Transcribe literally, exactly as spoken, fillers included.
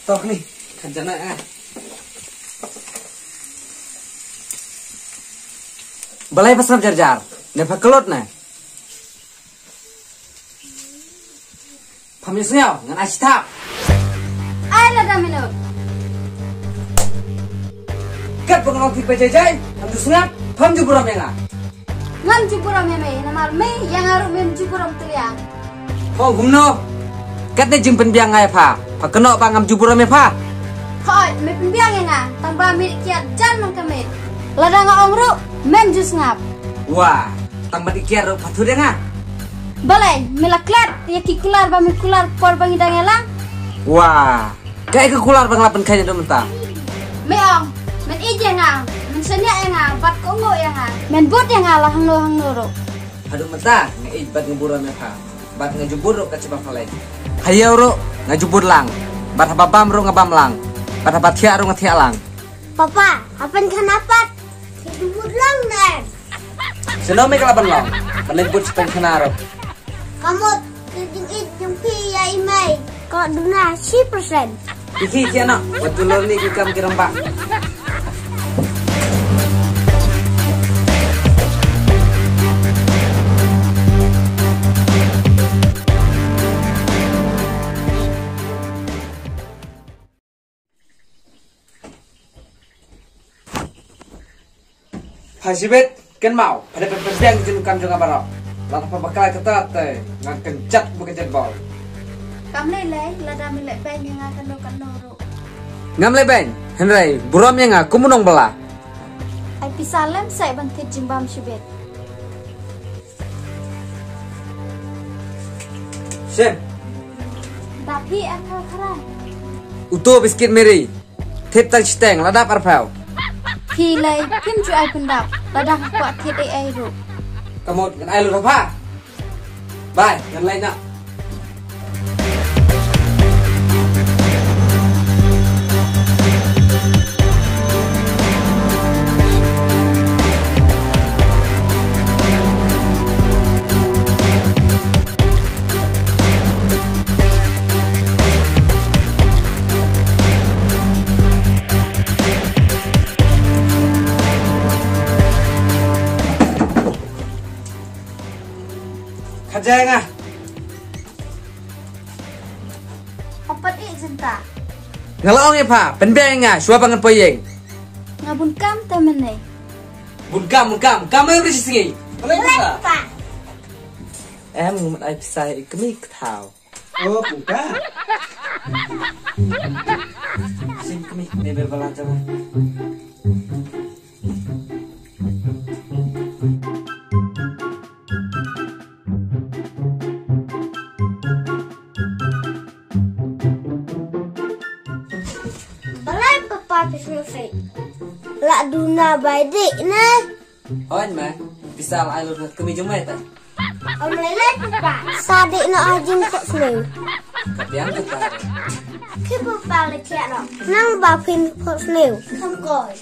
Tok ni, khan jana ah. Balei pha sngap jar jar, ne pha klot ne? Pham ïohsngew, ngan ai shi thap. Ai lada minot. Katba nga ong phi peit jai jai, pham ju sngap, pham ju burom ïa nga. Ngam ju burom ïa me, namar me ïa nga ruh mem ju burom tiliang. Hooid kumno? Katne jingpynbiang nga ïa pha, pha kynnoh ba ngam ju burom ïa pha. Hooid, me pynbiang ïa nga, tang ba me dih kiad jan man ka miet. Lada nga ong ruh, mem ju sngap. Wah, tang ba dih kiad ruh pha thut ïa nga. Balei, me la klet ïa ki kular ba me kular por ba ngi dang ïalang? Wah, kaei ka kular ba nga la pynkheiñ haduh mynta? Me ong, men ïeit ïa nga, men shaniah ïa nga, bad kohnguh ïa nga. Men bud ïa nga la hangno hangno ruh. Haduh mynta nga ïeit bad nga burom ïa pha, bad nga ju bud ruh kat shaba pha leit. Ha ïew ruh nga ju bud lang, bad haba bam ruh nga bam lang, bad haba thiah ruh nga thiah lang. Papa, ha pynkhana pat, phi ju bud lang ne? Shano me ka la ban long? Ban leit bud sha pynkhana ruh. Ka mut ka jingïeit jong phi ïa i mei ka duna shi percent. Ki ki ki anak, wat julor ni ki kam ki rangbah. Pha Shibit, kynmaw, pha dei ban pynbiang ki jingdonkam jong nga baroh. Lada pha bakla kata te, ngan kynjat ba kynjat bor. Kam lei lei, lada me leh beiñ ïa nga kano kano ruh. Ngam leh beiñ, hynrei burom ïa nga kum u nongbylla. Ai pisa lem seh ban thied jingbam Shibit. Shem. Da phi arphew khran. Uto biskit Mary. Thied tang shiteng, la dap arphew. Phi lei, phim ju ai pyndap, la dang kwah thied ei ei ruh. Ka mut ngan ai lut ha pha. Bye, ngan leit noh. Khaja nga. Nga la ong ïa pha, pynbiang ïa nga shuwa ba ngan poi ïing. Nga bun kam te mynne. Bun kam, bun kam, kam ïa nga shi sngi. Balei pha? Em, nga mut ai pisa ïa i kmie ka thaw. Oh, pha. Sing kmie, ne ber balang jama. Balei papa phi sngewsih? La duna bai dih ne? Hooid ma, pisa la ai lut ngat kmie jong me ta. Ym lei lei papa. Sa dih noh ha jingphohsniew. Ka biang kata. Ki papa la khiah noh. Nang ba phin phohsniew. Kham koi.